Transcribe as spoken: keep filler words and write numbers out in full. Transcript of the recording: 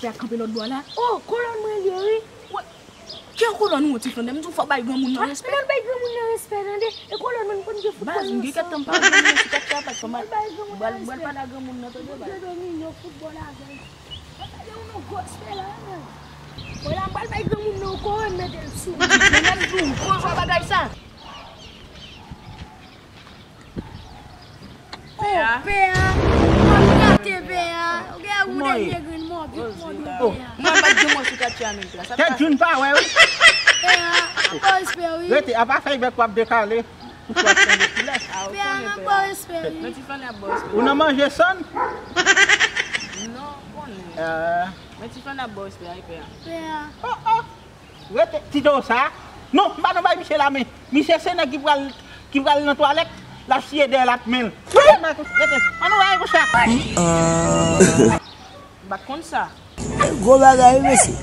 Pè a kanpe lòt bò la. Oh, kolòn mwen li ye, wi. Wè, ki yon kolòn ou, ti Flandè? M di w fò w bay granmoun nan respè. Fò w bay granmoun nan respè, tande. E kolòn mwen, m konn gen foutbòl nan san. Baz, m gen kèk tan m pa wè granmoun nan sou katye a, baz, fò m al, m pral, m pral pale a granmoun nan, tande, baz. Mwen gen yon foutbòl avè l. Mwen pale yon non gwo respè la, men. Mwen la, m pral bay granmoun nan yon koron, m mete l sou. Mwen menm di w, gwo jwa bagay sa. Oh, pè a. Pè a. Ou ap gate pè a. Ou gen yon dènye grenn mò, vit mò dwe pè a. Mwen pa t gen mò sou katye a menm pè a. Sa pase. Tèt June pa wè, wi. Pè a, anpil respè, wi. Rete, apa fèy bèk w ap dekale. Pou w ap chanje koulè. Pè a, anpil respè, wi. Men ti fann ap ba w respè. Ou nan manje sann? Non, konnen. Men ti fann ap ba w respè, wi, pè a. Pè a. Oh, oh. Rete, ti do sa. Non, m pa nan bay misye la men. Misye se nèg ki pral, ki pral nan twalèt, l ap siye dèyè l ak men l. Rete, an nou bay konsa. M pa t konn sa. Gwo bagay, mesye.